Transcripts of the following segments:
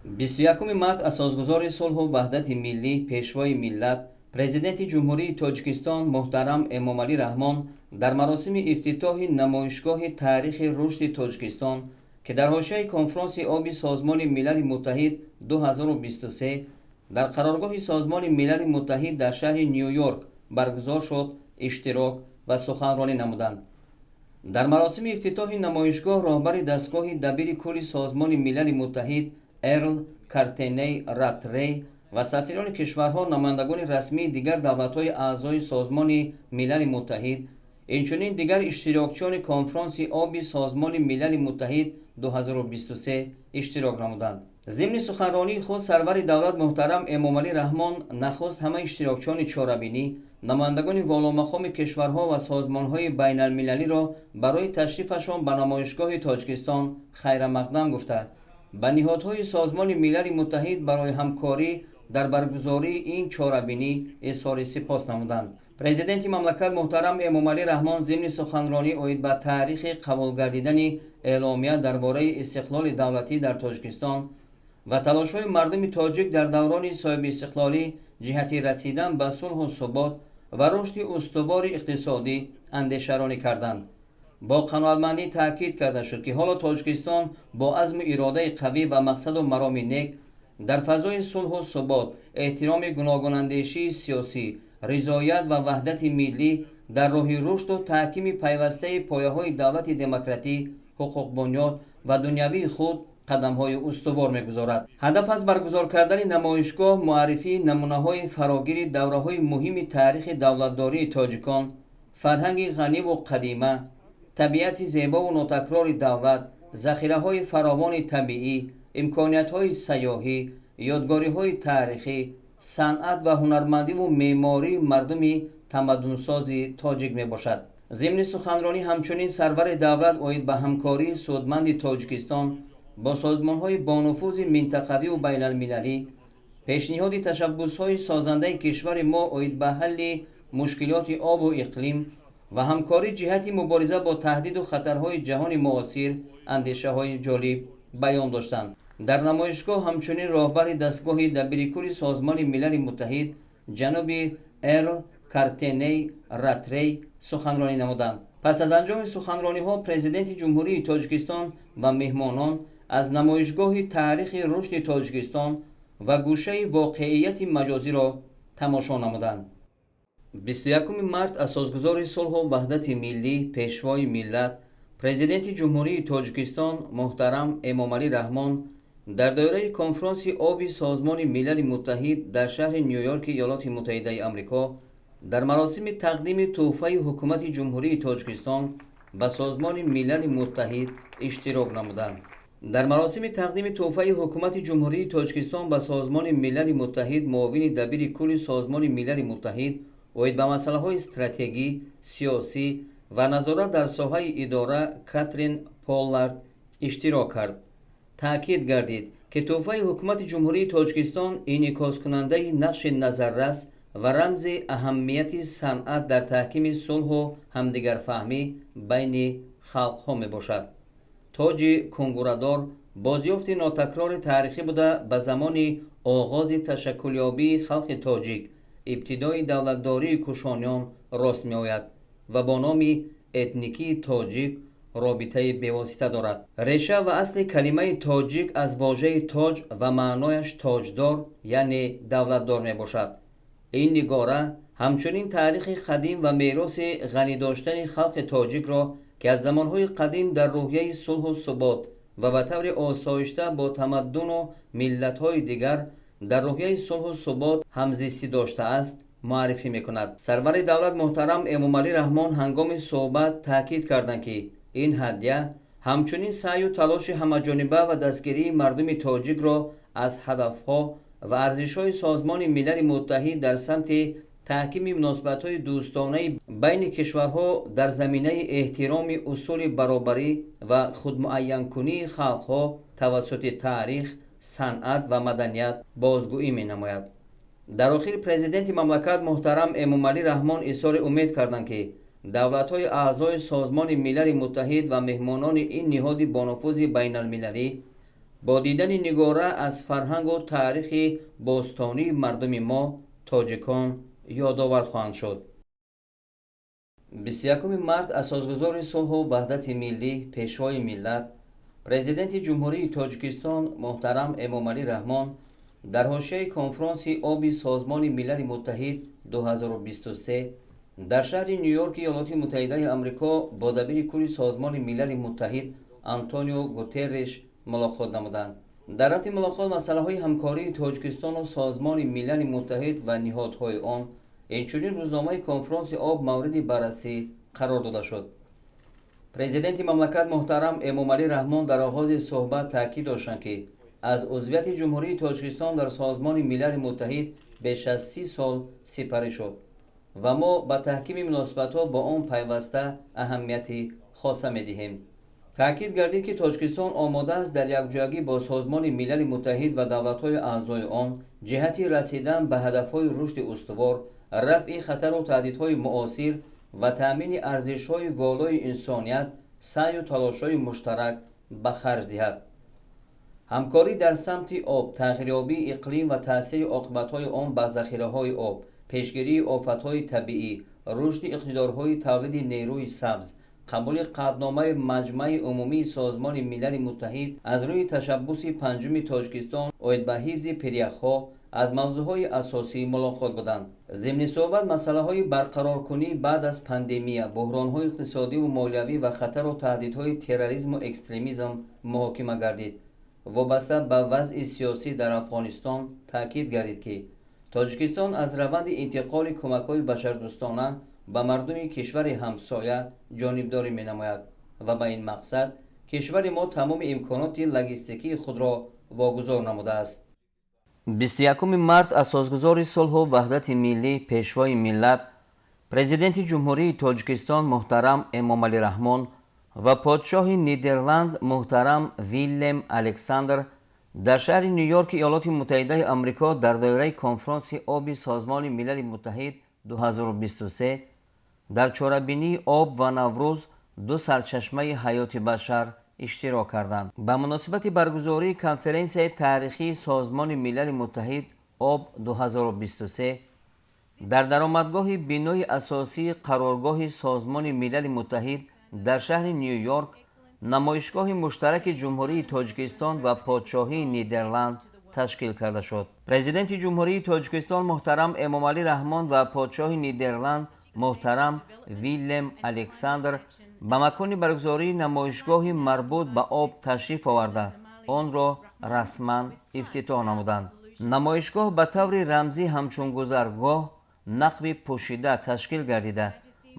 21 март асосгузори сулҳу ваҳдати миллӣ, Пешвои миллат, Президенти Ҷумҳурии Тоҷикистон муҳтарам Эмомалӣ Раҳмон дар маросими ифтитоҳи намоишгоҳи таърихи рушди Тоҷикистон, ки дар ҳошияи Конфронси оби Созмони Милали Муттаҳид 2023 дар қароргоҳи Созмони Милали Муттаҳид дар шаҳри Ню Йорк баргузор шуд, иштирок ва суханронӣ намуданд. Дар маросими ифтитоҳи намоишгоҳ роҳбари дастгоҳи Дабири кулли Созмони Милали Муттаҳид Эрл Картеней Ратрей ва сафирони кишварҳо, намояндагони расмии дигар давлатҳои аъзои Созмони Милали Муттаҳид, инчунин дигар иштирокчиёни Конфронси оби Созмони Милали Муттаҳид 2023 иштирок намуданд. Зимни суханронии худ сарвари давлат муҳтарам Эмомалӣ Раҳмон нахуст ҳама иштирокчиёни чорабинӣ, намояндагони воломақоми кишварҳо ва созмонҳои байналмилалиро барои ташрифашон ба намоишгоҳи Тоҷикистон хайрамақдам гуфта, ба ниҳодҳои Созмони Милали Муттаҳид барои ҳамкорӣ дар баргузории ин чорабинӣ изҳори сипос намуданд. Президенти мамлакат муҳтарам Эмомалӣ Раҳмон зимни суханронӣ оид ба таърихи қабул гардидани эъломия дар бораи истиқлоли давлатӣ дар Тоҷикистон ва талошҳои мардуми тоҷик дар даврони соҳибистиқлолӣ ҷиҳати расидан ба сулҳу субот ва рушди устувори иқтисодӣ андешаронӣ карданд. Бо қаноатмандӣ таъкид карда шуд, ки ҳоло Тоҷикистон бо азму иродаи қавӣ ва мақсаду мароми нек дар фазои сулҳу субот, эҳтироми гуногунандешии сиёсӣ, ризоят ва ваҳдати миллӣ дар роҳи рушду таҳкими пайвастаи пояҳои давлати демократӣ, ҳуқуқбунёд ва дунявии худ қадамҳои устувор мегузорад. Ҳадаф аз баргузор кардани намоишгоҳ муаррифии намунаҳои фарогири давраҳои муҳими таърихи давлатдории тоҷикон, фарҳанги ғаниву қадима, табиати зебову нотакрори давлат, захираҳои фаровони табиӣ, имкониятҳои сайёҳӣ, ёдгориҳои таърихӣ, санъат ва ҳунармандиву меъмории мардуми тамаддунсози тоҷик мебошад. Зимни суханронӣ ҳамчунин сарвари давлат оид ба ҳамкории судманди Тоҷикистон бо созмонҳои бонуфузи минтақавиву байналмилалӣ, пешниҳоди ташаббусҳои созандаи кишвари мо оид ба ҳалли мушкилоти обу иқлим ва ҳамкорӣ ҷиҳати мубориза бо таҳдиду хатарҳои ҷаҳони муосир андешаҳои ҷолиб баён доштанд. Дар намоишгоҳ ҳамчунин роҳбари дастгоҳи Дабирикулли Созмони Милали Муттаҳид ҷаноби Эрл Картеней Ратрей суханронӣ намуданд. Пас аз анҷоми суханрониҳо Президенти Ҷумҳурии Тоҷикистон ва меҳмонон аз намоишгоҳи таърихи рушди Тоҷикистон ва гӯшаи воқеияти маҷозиро тамошо намуданд. 21 март асосгузори сулҳу ваҳдати миллӣ, Пешвои миллат, Президенти Ҷумҳурии Тоҷикистон муҳтарам Эмомалӣ Раҳмон дар доираи Конфронси оби Созмони Милали Муттаҳид дар шаҳри Ню-Йорки Иёлоти Муттаҳидаи Амрико дар маросими тақдими тӯҳфаи Ҳукумати Ҷумҳурии Тоҷикистон ба Созмони Милали Муттаҳид иштирок намуданд. Дар маросими тақдими тӯҳфаи Ҳукумати Ҷумҳурии Тоҷикистон ба Созмони Милали Муттаҳид муовини Дабири кулли Созмони Милали Муттаҳид оид ба масъалаҳои стратегӣ, сиёсӣ ва назорат дар соҳаи идора Катрин Поллард иштирок кард. Таъкид гардид, ки тӯҳфаи Ҳукумати Ҷумҳурии Тоҷикистон инъикоскунандаи нақши назаррас ва рамзи аҳамияти санъат дар таҳкими сулҳу ҳамдигарфаҳмӣ байни халқҳо мебошад. Тоҷи кунгурадор бозёфти нотакрори таърихӣ буда, ба замони оғози ташаккулёбии халқи тоҷик, ибтидои давлатдории Кушониён рост меояд ва бо номи этникии тоҷик робитаи бевосита дорад. Реша ва асли калимаи тоҷик аз вожаи тоҷ ва маънояш тоҷдор, яъне давлатдор мебошад. Ин нигора ҳамчунин таърихи қадим ва мероси ғанӣ доштани халқи тоҷикро, ки аз замонҳои қадим дар рӯҳияи сулҳу субот ва ба таври осоишта бо тамаддуну миллатҳои дигар дар рӯҳияи сулҳу субот ҳамзистӣ доштааст, муаррифӣ мекунад. Сарвари давлат муҳтарам Эмомалӣ Раҳмон ҳангоми суҳбат таъкид карданд, ки ин ҳадя ҳамчунин саъю талоши ҳамаҷониба ва дастгирии мардуми тоҷикро аз ҳадафҳо ва арзишҳои Созмони Милали Муттаҳид дар самти таҳкими муносибатҳои дӯстонаи байни кишварҳо дар заминаи эҳтироми усули баробарӣ ва худмуайянкунии халқҳо тавассути таърих, санъат ва маданият бозгӯӣ менамояд. Дар охир Президенти мамлакат муҳтарам Эмомалӣ Раҳмон изҳори умед карданд, ки давлатҳои аъзои Созмони Милали Муттаҳид ва меҳмонони ин ниҳоди бонуфузи байналмилалӣ Бо дидани нигора аз фарҳангу таърихи бостонии мардуми мо, тоҷикон, ёдовар хоҳанд шуд. 21 март асосгузори сулҳу ваҳдати миллӣ, Пешвои миллат, Президенти Ҷумҳурии Тоҷикистон муҳтарам Эмомалӣ Раҳмон дар ҳошияи конфронси оби Созмони Милали Муттаҳид 2023 дар шаҳри Ню-Йорки Иёлоти Муттаҳидаи Амрико бо дабири кулли Созмони Милали Муттаҳид Антонио Гутерриш мулоқот намуданд. Дар рафти мулоқот масъалаҳои ҳамкории Тоҷикистону Созмони Милали Муттаҳид ва ниҳодҳои он, инчунин рӯзномаи конфронси об мавриди баррасӣ қарор дода шуд. Президенти мамлакат муҳтарам Эмомалӣ Раҳмон дар оғози суҳбат таъкид доштанд, ки аз узвияти Ҷумҳурии Тоҷикистон дар Созмони Милали Муттаҳид беш аз 30 сол сипарӣ шуд ва мо ба таҳкими муносибатҳо бо он пайваста аҳамияти хоса медиҳем. Таъкид гардид, ки Тоҷикистон омода аст дар якҷоягӣ бо Созмони Милали Муттаҳид ва давлатҳои аъзои он ҷиҳати расидан ба ҳадафҳои рушди устувор, рафъи хатару таҳдидҳои муосир ва таъмини арзишҳои волои инсоният саъю талошҳои муштарак ба харҷ диҳад. Ҳамкорӣ дар самти об, тағйирёбии иқлим ва таъсири оқибатҳои он ба захираҳои об, пешгирии офатҳои табиӣ, рушди иқтидорҳои тавлиди нерӯи сабз, қабули қатъномаи Маҷмаи Умумии Созмони Милали Муттаҳид аз рӯи ташаббуси панҷуми Тоҷикистон оид ба ҳифзи пиряхҳо аз мавзӯъҳои асосии мулоқот буданд. Зимни суҳбат масъалаҳои барқароркунӣ баъд аз пандемия, буҳронҳои иқтисодиву молиявӣ ва хатару таҳдидҳои терроризму экстремизм муҳокима гардид. Вобаста ба вазъи сиёсӣ дар Афғонистон таъкид гардид, ки Тоҷикистон аз раванди интиқоли кӯмакҳои башардӯстона ба мардуми кишвари ҳамсоя ҷонибдорӣ менамояд ва ба ин мақсад кишвари мо тамоми имконоти логистикии худро вогузор намудааст. 21 март асосгузори сулҳу ваҳдати миллӣ, Пешвои миллат, Президенти Ҷумҳурии Тоҷикистон муҳтарам Эмомалӣ Раҳмон ва подшоҳи Нидерланд муҳтарам Виллем Александр дар шаҳри Ню-Йорки Иёлоти Муттаҳидаи Амрико дар доираи конфронси оби Созмони Милали Муттаҳид 2023 дар чорабинии «Об ва Наврӯз: ду сарчашмаи ҳаёти башар» иштирок карданд. Ба муносибати баргузории конференсияи таърихии Созмони Милали Муттаҳид «Об 2023» дар даромадгоҳи бинои асосии қароргоҳи Созмони Милали Муттаҳид дар шаҳри Ню-Йорк намоишгоҳи муштараки Ҷумҳурии Тоҷикистон ва Подшоҳии Нидерланд ташкил карда шуд. Президенти Ҷумҳурии Тоҷикистон муҳтарам Эмомалӣ Раҳмон ва подшоҳи Нидерланд муҳтарам Виллем Александр ба макони баргузории намоишгоҳи марбут ба об ташриф оварда, онро расман ифтитоҳ намуданд. Намоишгоҳ ба таври рамзӣ ҳамчун гузаргоҳ, нақби пӯшида ташкил гардида,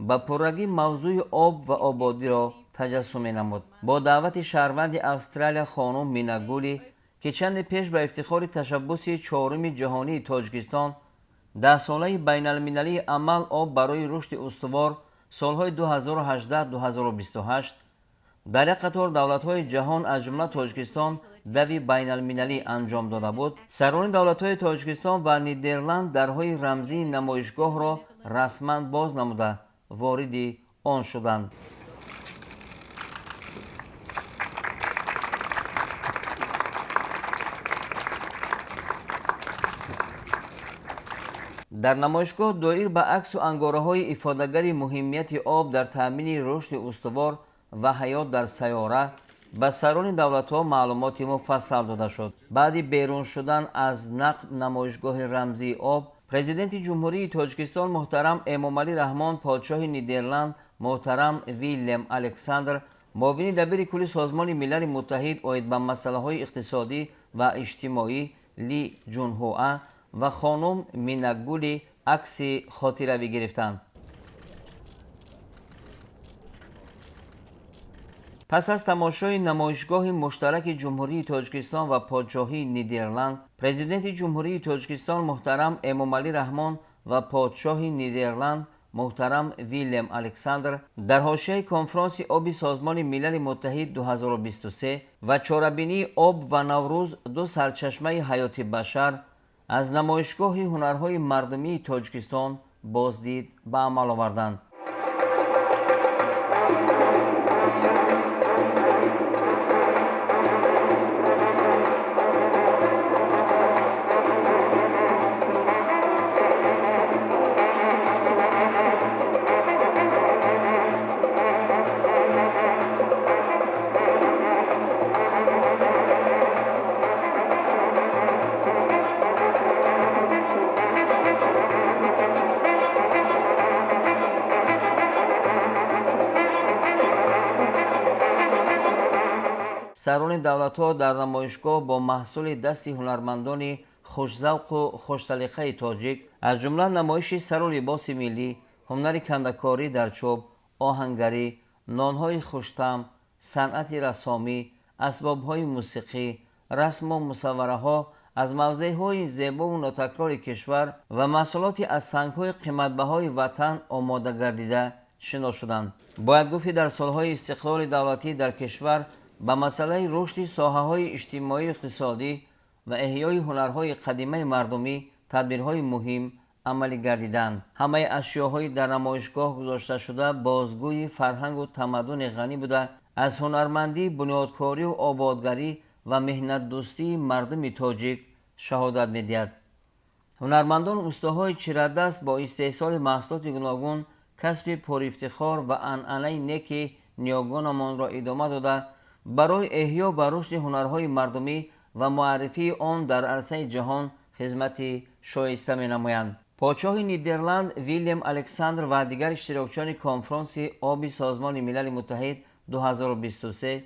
ба пуррагӣ мавзӯи об ва ободиро таҷассум менамуд. Бо даъвати шаҳрванди Австралия хонум Минагули, ки чанде пеш ба ифтихори ташаббуси чоруми ҷаҳонии Тоҷикистон, даҳсолаи байналмилалии амал «Об барои рушди устувор» солҳои 2018-2028 дар як қатор давлатҳои ҷаҳон, аз ҷумла Тоҷикистон, дави байналмилалӣ анҷом дода буд, сарони давлатҳои Тоҷикистон ва Нидерланд дарҳои рамзии намоишгоҳро расман боз намуда, вориди он шуданд. Дар намоишгоҳ доир ба аксу ангораҳои ифодагари муҳимияти об дар таъмини рушди устувор ва ҳаёт дар сайёра ба сарони давлатҳо маълумоти муфассал дода шуд. Баъди берун шудан аз нақб намоишгоҳи рамзии об, Президенти Ҷумҳурии Тоҷикистон муҳтарам Эмомалӣ Раҳмон, подшоҳи Нидерланд муҳтарам Виллем Александр, муовини дабири кулли Созмони Милали Муттаҳид оид ба масъалаҳои иқтисодӣ ва иҷтимоӣ Ли Ҷунҳуа ва хонум Минагули акси хотиравӣ гирифтанд. Пас аз тамошои намоишгоҳи муштараки Ҷумҳурии Тоҷикистон ва Подшоҳии Нидерланд, Президенти Ҷумҳурии Тоҷикистон муҳтарам Эмомалӣ Раҳмон ва подшоҳи Нидерланд муҳтарам Виллем Александр дар ҳошияи конфронси оби Созмони Милали Муттаҳид 2023 ва чорабинии «Об ва Наврӯз: ду сарчашмаи ҳаёти башар» аз намоишгоҳи ҳунарҳои мардумии Тоҷикистон боздид ба амал оварданд. Сарони давлатҳо дар намоишгоҳ бо маҳсули дасти ҳунармандони хушзавқу хушсалиқаи тоҷик, аз ҷумла намоиши сару либоси миллӣ, ҳунари кандакорӣ дар чӯб, оҳангарӣ, нонҳои хуштаъм, санъати рассомӣ, асбобҳои мусиқӣ, расму мусаввараҳо аз мавзеъҳои зебову нотакрори кишвар ва маҳсулоти аз сангҳои қиматбаҳои ватан омода гардида шинос шуданд. Бояд гуфт, ки дар солҳои истиқлоли давлатӣ дар кишвар ба масъалаи рушди соҳаҳои иҷтимоию иқтисодӣ ва эҳёи ҳунарҳои қадимаи мардумӣ тадбирҳои муҳим амалӣ гардиданд. Ҳамаи ашёҳои дар намоишгоҳ гузошташуда бозгӯи фарҳангу тамаддуни ғанӣ буда, аз ҳунармандӣ, бунёдкорию ободгарӣ ва меҳнатдӯстии мардуми тоҷик шаҳодат медиҳад. Ҳунармандону устоҳои чирадаст бо истеҳсоли маҳсулоти гуногун касби пурифтихор ва анъанаи неки ниёгонамонро идома дода, барои эҳё ва рушди ҳунарҳои мардумӣ ва муаррифии он дар арсаи ҷаҳон хизмати шоиста менамоянд. Подшоҳи Нидерланд Вилям Александр ва дигар иштирокчиёни конфронси оби Созмони Милали Муттаҳид 2023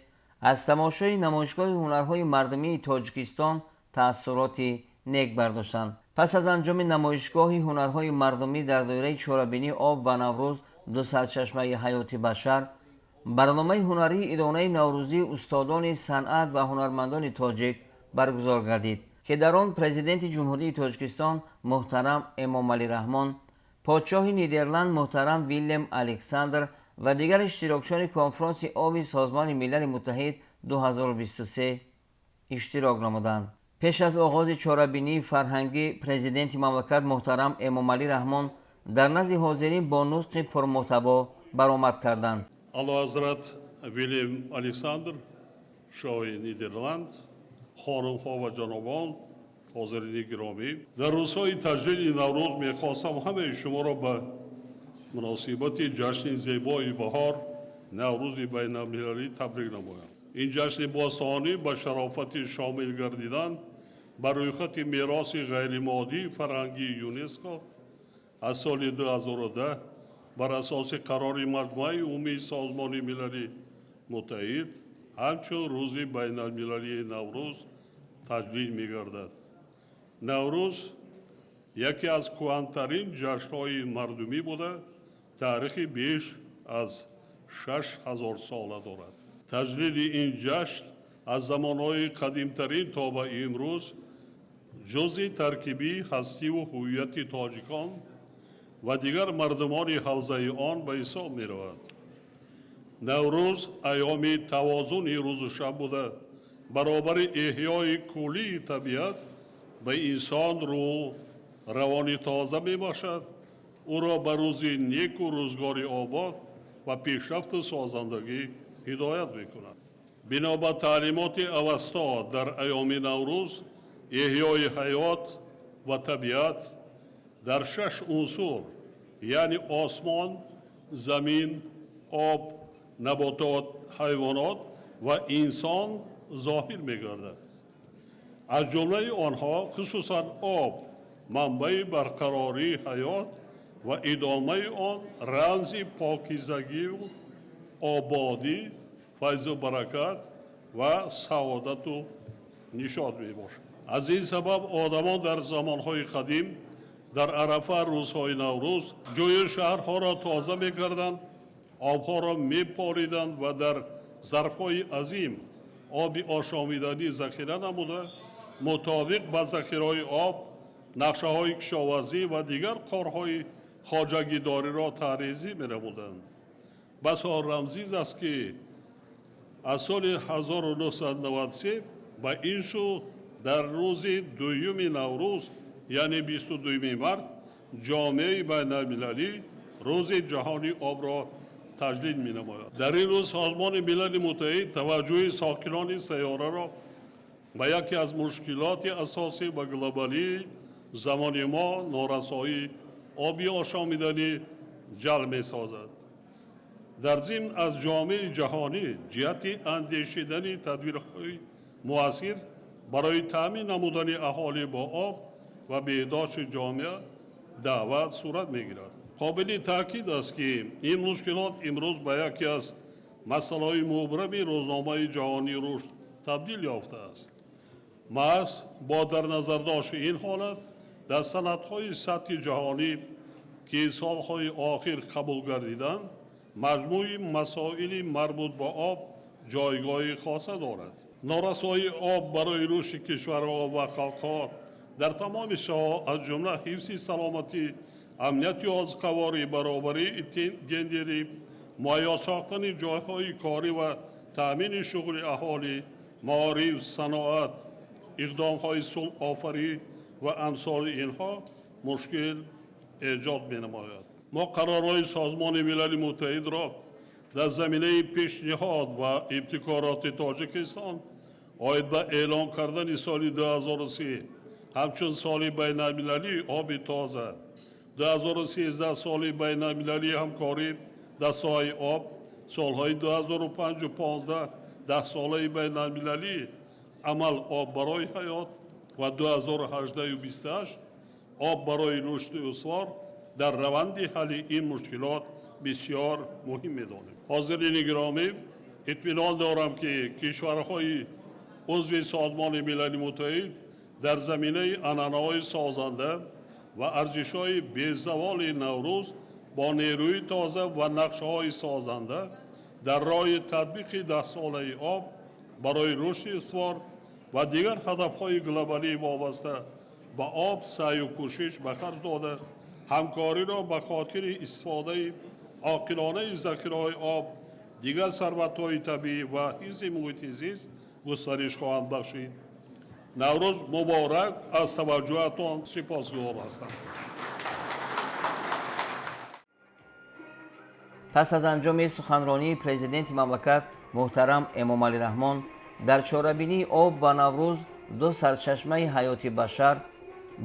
аз тамошои намоишгоҳи ҳунарҳои мардумии Тоҷикистон таассуроти нек бардоштанд. Пас аз анҷоми намоишгоҳи ҳунарҳои мардумӣ дар доираи чорабинии «Об ва Наврӯз: ду сарчашмаи ҳаёти башар», барномаи ҳунарии идонаи наврӯзии устодони санъат ва ҳунармандони тоҷик баргузор гардид, ки дар он Президенти Ҷумҳурии Тоҷикистон муҳтарам Эмомалӣ Раҳмон, подшоҳи Нидерланд муҳтарам Вилям Александр ва дигар иштирокчиёни конфронси оби Созмони Милали Муттаҳид 2023 иштирок намуданд. Пеш аз оғози чорабинии фарҳангӣ Президенти мамлакат муҳтарам Эмомалӣ Раҳмон дар назди ҳозирин бо нутқи пурмуҳтаво баромад карданд. Олиҳазрат Вилям Александр, шоҳи Нидерланд, хонумҳо ва ҷанобон, ҳозирини гиромӣ, дар рӯзҳои таҷлили Наврӯз мехостам ҳамаи шуморо ба муносибати ҷашни зебои баҳор, Наврӯзи байналмилалӣ табрик намоям. Ин ҷашни бостонӣ ба шарофати шомил гардидан ба рӯйхати мероси ғайримоддии фарҳангии ЮНЕСКО аз соли 2010 бар асоси қарори Маҷмӯаи Умумии Созмони Милали Муттаҳид ҳамчун Рӯзи байналмилалии Наврӯз таҷлил мегардад. Наврӯз яке аз кӯҳантарин ҷашнҳои мардумӣ буда, таърихи беш аз 6000 сола дорад. Таҷлили ин ҷашн аз замонҳои қадимтарин то ба имрӯз ҷузъи таркибии ҳастиву ҳуввияти тоҷикон ва дигар мардумони ҳавзаи он ба ҳисоб меравад. Наврӯз айёми тавозуни рӯзу шаб буда, баробари эҳёи куллии табиат ба инсон рӯҳу равони тоза мебахшад, ӯро ба рӯзи неку рӯзгори обод ва пешрафту созандагӣ ҳидоят мекунад. Бино ба таълимоти Авасто, дар айёми Наврӯз эҳёи ҳаёт ва табиат дар шаш унсур, яъне осмон, замин, об, наботот, ҳайвонот ва инсон зоҳир мегардад. Аз ҷумлаи онҳо хусусан об манбаи барқарории ҳаёт ва идомаи он, рамзи покизагию ободӣ, файзу баракат ва саодату нишот мебошад. Аз ин сабаб одамон дар замонҳои қадим дар арафа рӯзҳои Наврӯз ҷӯю шаҳрҳоро тоза мекарданд, обҳоро мепориданд ва дар зарфҳои азим оби ошомиданӣ захира намуда, мутобиқ ба захираҳои об нақшаҳои кишоварзӣ ва дигар корҳои хоҷагидориро тарҳрезӣ менамуданд. Басо рамзиз аст, ки аз соли 1993 ба ин сӯ дар рӯзи дуюми Наврӯз, яъне 22 март, ҷомеаи байналмилалӣ Рӯзи ҷаҳонии обро таҷлил менамояд. Дар ин рӯз Созмони Милали Муттаҳид таваҷҷӯҳи сокинони сайёраро ба яке аз мушкилоти асосӣ ва глобалии замони мо, норасоии оби ошомиданӣ, ҷалб месозад. Дар зимн аз ҷомеаи ҷаҳонӣ ҷиҳати андешидани тадбирҳои муассир барои таъмин намудани аҳолӣ бо об ва беҳдошти ҷомеа даъват сурат мегирад. Қобили таъкид аст, ки ин мушкилот имрӯз ба яке аз масъалаҳои мубрами рӯзномаи ҷаҳонии рушд Табдил ёфтааст. Маҳз бо дар назардошти ин ҳолат дар санадҳои сатҳи ҷаҳонӣ, ки солҳои охир қабул гардиданд, маҷмӯи масоили марбут ба об ҷойгоҳи хоса дорад. Норасоии об барои рушди кишварҳо ва халқҳо дар тамоми соҳаҳо, аз ҷумла ҳифзи саломатӣ, амнияти озуқаворӣ, баробарии гендерӣ, муҳайё сохтани ҷойҳои корӣ ва таъмини шуғли аҳолӣ, маориф, саноат, иқдомҳои сулҳофарӣ ва амсоли инҳо мушкил эҷод менамояд. Мо қарорҳои Созмони Милали Муттаҳидро дар заминаи пешниҳод ва ибтикороти Тоҷикистон оид ба эълон кардани соли 2030 ҳамчун соли байналмилалии оби тоза, 2013 соли байналмилалии ҳамкорӣ дар соҳаи об, солҳои 2005 15 даҳсолаи байналмилалии амал «Об барои ҳаёт» ва 2018 28 «Об барои рушди устувор» дар раванди ҳалли ин мушкилот бисёр муҳим медонем. Ҳозирини гиромӣ, итминон дорам, ки кишварҳои узви Созмони Милали Муттаҳид дар заминаи анъанаҳои созанда ва арзишҳои безаволи Наврӯз бо нерӯи тоза ва нақшаҳои созанда дар роҳи татбиқи даҳсолаи об барои рушди устувор ва дигар ҳадафҳои глобалии вобаста ба об саъю кӯшиш ба харҷ дода, ҳамкориро ба хотири истифодаи оқилонаи захираҳои об, дигар сарватҳои табиӣ ва ҳифзи муҳити зист густариш хоҳанд бахшид. Наврӯз муборак! Аз таваҷҷӯҳатон сипосгузор ҳастам. Пас аз анҷоми суханронии президенти мамлакат муҳтарам Эмомалӣ Раҳмон дар чорабинии «Об ва Наврӯз: ду сарчашмаи ҳаёти башар»,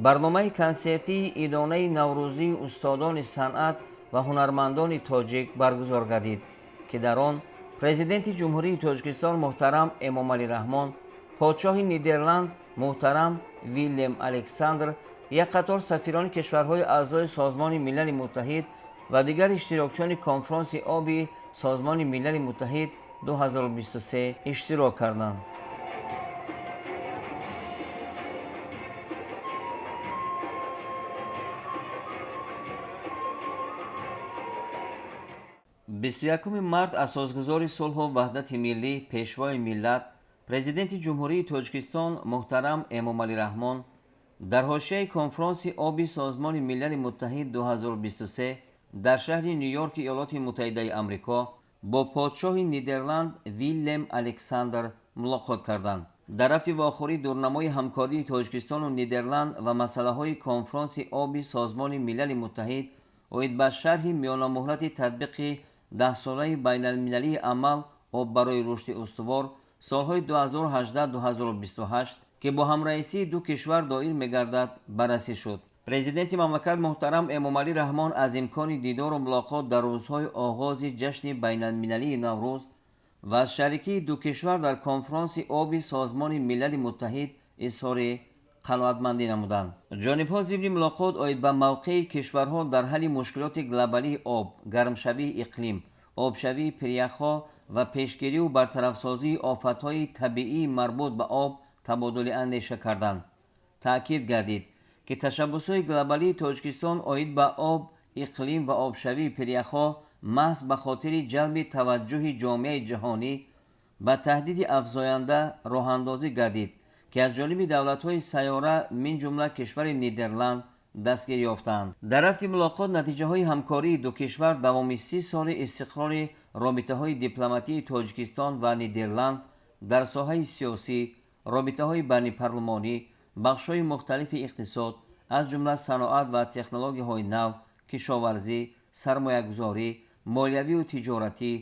барномаи консертии идонаи наврӯзии устодони санъат ва ҳунармандони тоҷик баргузор гардид, ки дар он президенти Ҷумҳурии Тоҷикистон муҳтарам Эмомалӣ Раҳмон, подшоҳи Нидерланд муҳтарам Виллем Александр, як қатор сафирони кишварҳои аъзои Созмони Милали Муттаҳид ва дигар иштирокчиёни конфронси оби Созмони Милали Муттаҳид 2023 иштирок карданд. 21 март асосгузори сулҳу ваҳдати миллӣ, пешвои миллат, президенти Ҷумҳурии Тоҷикистон муҳтарам Эмомалӣ Раҳмон дар ҳошияи конфронси оби Созмони Милали Муттаҳид 2023 дар шаҳри Ню-Йорки Иёлоти Муттаҳидаи Амрико бо подшоҳи Нидерланд Виллем Александр мулоқот карданд. Дар рафти вохӯрӣ дурнамои ҳамкории Тоҷикистону Нидерланд ва масъалаҳои конфронси оби Созмони Милали Муттаҳид оид ба шарҳи миёнамуҳлати татбиқи даҳсолаи байналмилалии амал «Об барои рушди устувор» солҳои 2018-2028, ки бо ҳамраисии ду кишвар доир мегардад, баррасӣ шуд. Президенти мамлакат муҳтарам Эмомалӣ Раҳмон аз имкони дидору мулоқот дар рӯзҳои оғози ҷашни байналмилалии Наврӯз ва аз шарикии ду кишвар дар конфронси оби Созмони Милали Муттаҳид изҳори қаноатмандӣ намуданд. Ҷонибҳо зимни мулоқот оид ба мавқеи кишварҳо дар ҳалли мушкилоти глобалии об, гармшавии иқлим, обшавии пиряхҳо ва пешгирию бартарафсозии офатҳои табиии марбут ба об табодули андеша карданд. Таъкид гардид, ки ташаббусҳои глобалии Тоҷикистон оид ба об, иқлим ва обшавии пиряхҳо маҳз ба хотири ҷалби таваҷҷӯҳи ҷомеаи ҷаҳонӣ ба таҳдиди афзоянда роҳандозӣ гардид, ки аз ҷониби давлатҳои сайёра, мин ҷумла кишвари Нидерланд, дастгирӣ ёфтаанд. Дар рафти мулоқот натиҷаҳои ҳамкории ду кишвар давоми 30 соли истиқрори робитаҳои дипломатии Тоҷикистон ва Нидерланд дар соҳаи сиёсӣ, робитаҳои байнипарлумонӣ, бахшҳои мухталифи иқтисод, аз ҷумла саноат ва технологияҳои нав, кишоварзӣ, сармоягузорӣ, молиявию тиҷоратӣ,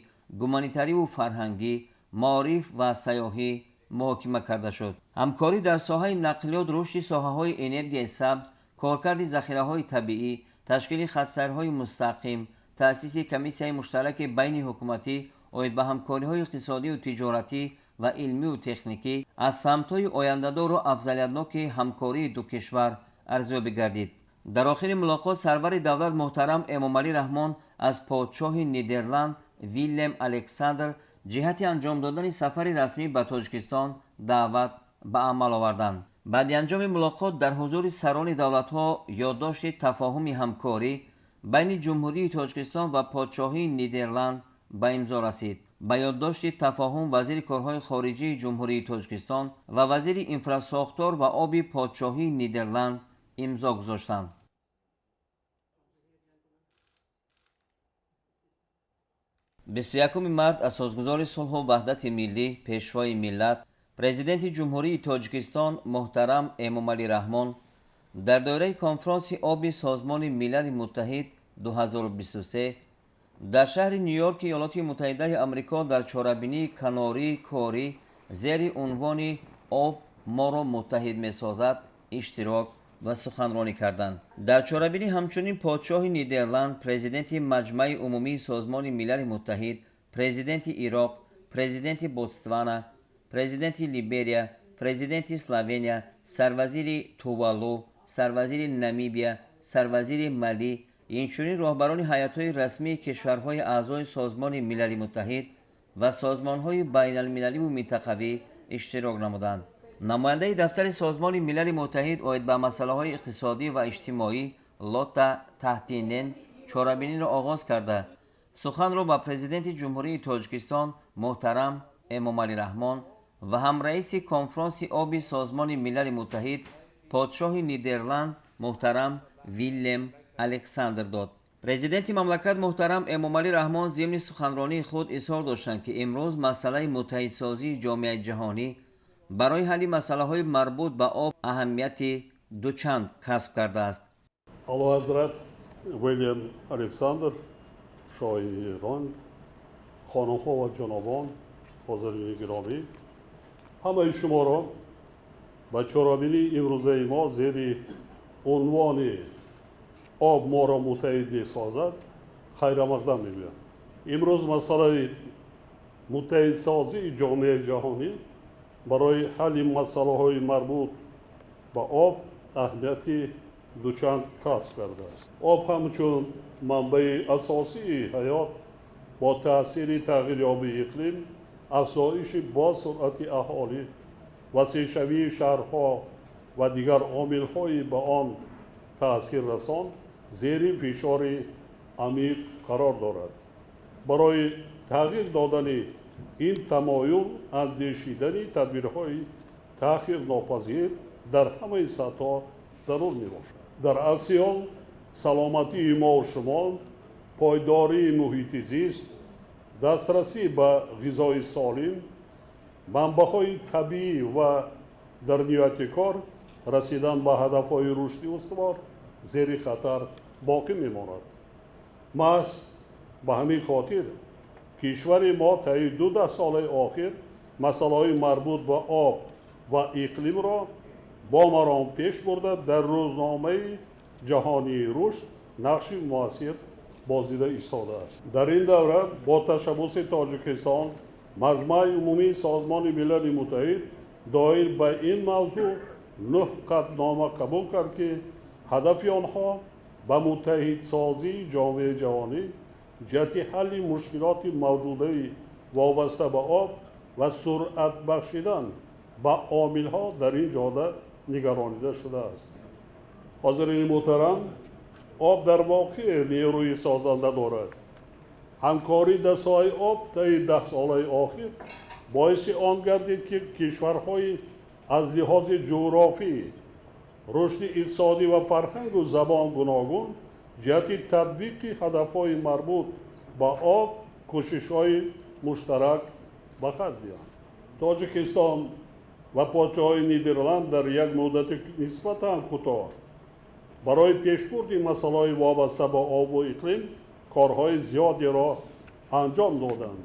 гуманитариву фарҳангӣ, маориф ва сайёҳӣ муҳокима карда шуд. Ҳамкорӣ дар соҳаи нақлиёт, рушди соҳаҳои энергияи сабз, коркарди захираҳои табиӣ, ташкили хатсайрҳои мустақим, таъсиси комиссияи муштараки байни ҳукуматӣ оид ба ҳамкориҳои иқтисодию тиҷоратӣ ва илмию техникӣ аз самтҳои ояндадору афзалиятноки ҳамкории ду кишвар арзёбӣ гардид. Дар охири мулоқот сарвари давлат муҳтарам Эмомалӣ Раҳмон аз подшоҳи Нидерланд Виллем Александр Ҷиҳати анҷом додани сафари расмӣ ба Тоҷикистон даъват ба амал оварданд. Баъди анҷоми мулоқот дар ҳузури сарони давлатҳо ёддошти тафоҳуми ҳамкорӣ байни Ҷумҳурии Тоҷикистон ва Подшоҳии Нидерланд ба имзо расид. Ба ёддошти тафоҳум вазири корҳои хориҷии Ҷумҳурии Тоҷикистон ва вазири инфрасохтор ва оби Подшоҳии Нидерланд имзо гузоштанд. 21 март асосгузори сулҳу ваҳдати миллӣ, Пешвои миллат, Президенти Ҷумҳурии Тоҷикистон муҳтарам Эмомалӣ Раҳмон дар доираи конфронси оби Созмони Милали Муттаҳид 2023 дар шаҳри Ню-Йорки Иёлоти Муттаҳидаи Амрико дар чорабинии канории корӣ зери унвони «Об моро муттаҳид месозад» иштирок ва суханронӣ карданд. Дар чорабинӣ ҳамчунин подшоҳи Нидерланд, президенти Маҷмаи Умумии Созмони Милали Муттаҳид, президенти Ироқ, президенти Ботсвана, президенти Либерия, президенти Словения, сарвазири Тувалу, сарвазири Намибия, сарвазири Малӣ, инчунин роҳбарони ҳайатҳои расмии кишварҳои аъзои Созмони Милали Муттаҳид ва созмонҳои байналмилаливу минтақавӣ иштирок намуданд. Намояндаи дафтари Созмони Милали Муттаҳид оид ба масъалаҳои иқтисодӣ ва иҷтимоӣ Лотта Таҳтинен чорабиниро оғоз карда, суханро ба Президенти Ҷумҳурии Тоҷикистон муҳтарам Эмомалӣ Раҳмон ва ҳамраиси конфронси оби Созмони Милали Муттаҳид подшоҳи Нидерланд муҳтарам Виллем Александр дод. Президенти мамлакат муҳтарам Эмомалӣ Раҳмон зимни суханронии худ изҳор доштанд, ки имрӯз масъалаи муттаҳидсозии ҷомеаи ҷаҳонӣ барои ҳалли масъалаҳои марбут ба об аҳамияти дучанд касб кардааст. Олиҳазрат Вилям Александр, шоҳи Нидерланд, хонумҳо ва ҷанобон, ҳозирини гиромӣ, ҳамаи шуморо ба чорабинии имрӯзаи мо зери унвони «Об моро муттаҳид месозад» хайрамақдам мегӯям. Имрӯз масъалаи муттаҳидсозии ҷомеаи ҷаҳонӣ барои ҳалли масъалаҳои марбут ба об аҳамияти дучанд касб кардааст. Об ҳамчун манбаи асосии ҳаёт бо таъсири тағйирёбии иқлим, афзоиши босуръати аҳолӣ, васеъшавии шаҳрҳо ва дигар омилҳои ба он таъсиррасон зери фишори амиқ қарор дорад. Барои тағйир додани ин тамоюл андешидани тадбирҳои таъхирнопазир дар ҳамаи сатҳҳо зарур мебошад. Дар акси ҳол саломатии мову шумо, пойдории муҳити зист, дастрасӣ ба ғизои солим, манбаъҳои табиӣ ва дар ниҳояти кор расидан ба ҳадафҳои рушди устувор зери хатар боқӣ мемонад. Маҳз ба ҳамин хотир кишвари мо таи ду даҳсолаи охир масъалаҳои марбут ба об ва иқлимро бо маром пеш бурда, дар рӯзномаи ҷаҳонии рушд нақши муассир бозида истодааст. Дар ин давра бо ташаббуси Тоҷикистон Маҷмаи Умумии Созмони Милали Муттаҳид доир ба ин мавзӯъ нӯҳ қатънома қабул кард, ки ҳадафи онҳо ба муттаҳидсозии ҷомеаи ҷаҳонӣ ҷиҳати ҳалли мушкилоти мавҷудаи вобаста ба об ва суръат бахшидан ба омилҳо дар ин ҷода нигаронида шудааст. Ҳозирини муҳтарам, об дар воқеъ нерӯи созанда дорад. Ҳамкорӣ дар соҳаи об таи даҳсолаи охир боиси он гардид, ки кишварҳои аз лиҳози ҷуғрофӣ, рушди иқтисодӣ ва фарҳангу забон гуногун ҷиҳати татбиқи ҳадафҳои марбут ба об кӯшишҳои муштарак ба харҷ диҳанд. Тоҷикистон ва подшоҳии Нидерланд дар як муддати нисбатан кӯтоҳ барои пешбурди масъалаҳои вобаста ба обу иқлим корҳои зиёдеро анҷом доданд.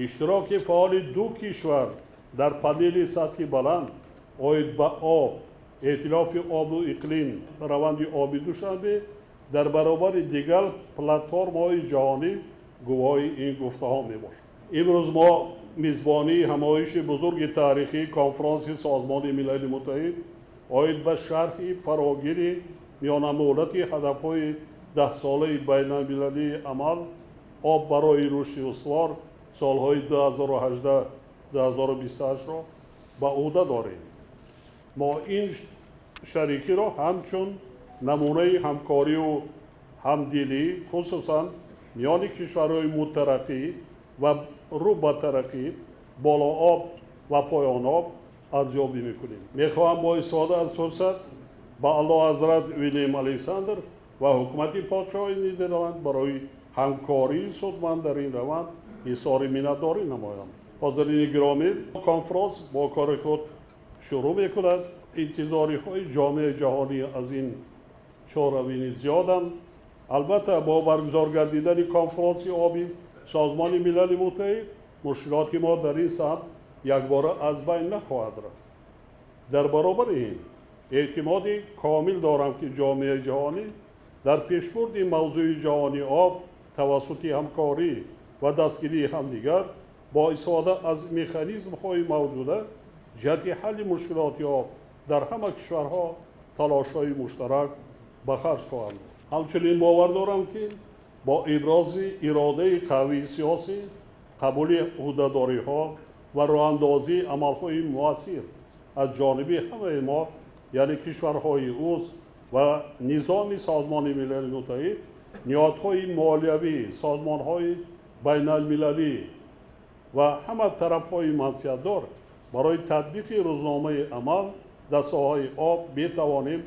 Иштироки фаъоли ду кишвар дар панели сатҳи баланд оид ба об, эътилофи обу иқлим, раванди оби Душанбе дар баробари дигар платформаҳои ҷаҳонӣ гувоҳи ин гуфтаҳо мебошад. Имрӯз мо мизбонии ҳамоиши бузурги таърихии конфронси Созмони Милали Муттаҳид оид ба шарҳи фарогири миёнамуҳлати ҳадафҳои даҳсолаи байналмилалии амал «Об барои рушди устувор» Солҳои 2018-2028-ро ба ӯҳда дорем. Мо ин шарикиро ҳамчун намунаи ҳамкорию ҳамдилӣ, хусусан миёни кишварҳои мутараққӣ ва рӯ ба тараққӣ, болооб ва поёноб арзёбӣ мекунем. Мехоҳам бо истифода аз фурсат ба Аълоҳазрат Вилем Александр ва ҳукумати Подшоҳии Нидерланд барои ҳамкории судманд дар ин раванд изҳори миннатдорӣ намоям. Ҳозирини гиромӣ, конфронс бо кори худ шурӯъ мекунад. Интизориҳои ҷомеаи ҷаҳонӣ аз ин чорабинӣ зиёданд. Албатта, бо баргузор гардидани конфронси оби Созмони Милали Муттаҳид мушкилоти мо дар ин самт якбора аз байн нахоҳад рафт. Дар баробари ин эътимоди комил дорам, ки ҷомеаи ҷаҳонӣ дар пешбурди мавзӯи ҷаҳонии об тавассути ҳамкорӣ ва дастгирии ҳамдигар бо истифода аз механизмҳои мавҷуда ҷиҳати ҳалли мушкилоти об дар ҳама кишварҳо талошҳои муштарак ба харҷ хоҳанд дод. Ҳамчунин бовар дорам, ки бо ибрози иродаи қавии сиёсӣ, қабули ӯҳдадориҳо ва роҳандозии амалҳои муассир аз ҷониби ҳамаи мо, яъне кишварҳои узв ва низоми Созмони Милали Муттаҳид, ниҳодҳои молиявӣ, созмонҳои байналмилалӣ ва ҳама тарафҳои манфиатдор барои татбиқи рӯзномаи амал дар соҳаи об метавонем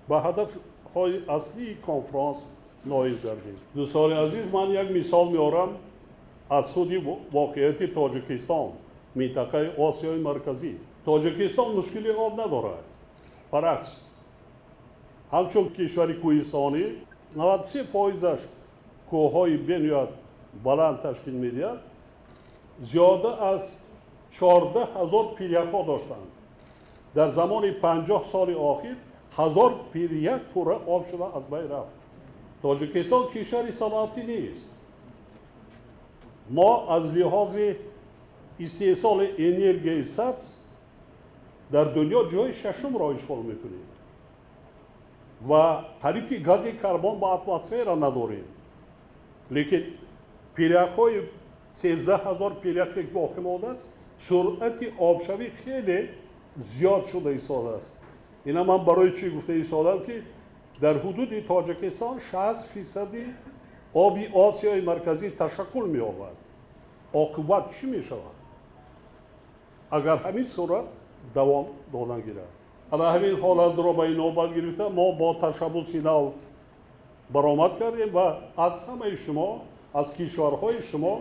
ба ҳадафҳои аслии конфронс ноил гардем. Дӯстони азиз, ман як мисол меорам аз худи воқеияти Тоҷикистон, минтақаи Осиёи Марказӣ. Тоҷикистон мушкили об надорад. Баръакс, ҳамчун кишвари кӯҳистонӣ, 93 фоизаш кӯҳҳои бениҳоят баланд ташкил медиҳад, зиёда аз 14 000 пиряхҳо доштанд. Дар замони 50 соли охир 1000 пирях пурра об шуда аз байн рафт. Тоҷикистон кишвари саноатӣ нест. Мо аз лиҳози истеҳсоли энергияи сабз дар дунё ҷои шашумро ишғол мекунем ва қариб ки гази карбон ба атмосфера надорем. Лекин пиряхҳои 13 000 пиряхе ки боқӣ мондааст, суръати обшавӣ хеле зиёд шуда истодааст. Ина ман барои чӣ гуфта истодам, ки дар ҳудуди Тоҷикистон 60 фисади оби Осиёи Марказӣ ташаккул меёбад. Оқибат чӣ мешавад, агар ҳамин суръат давом додан гирад? Ана ҳамин ҳолатро ба инобат гирифта, мо бо ташаббуси нав баромад кардем ва аз ҳамаи шумо, аз кишварҳои шумо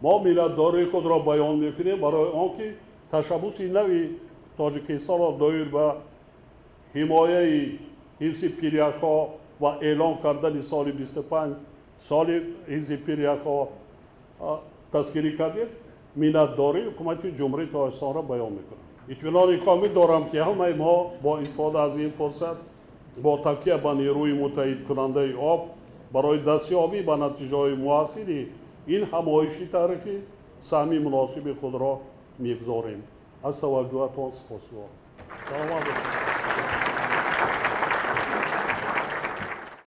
мо миннатдории худро баён мекунем барои он ки ташаббуси нави Тоҷикистонро доир ба ҳимояи ҳифзи пиряхҳо ва эълон кардани соли 25 соли ҳифзи пиряхҳо дастгирӣ кардед. Миннатдории ҳукумати Ҷумҳурии Тоҷикистонро баён мекунам. Итминони комил дорам, ки ҳамаи мо бо истифода аз ин фурсат, бо такя ба нерӯи муттаҳидкунандаи об, барои дастёбӣ ба натиҷаҳои муассири ин ҳамоиши таърихӣ саҳми муносиби худро мегузорем. Аз таваҷҷӯҳатон сипосгузорам. Саломат бошед.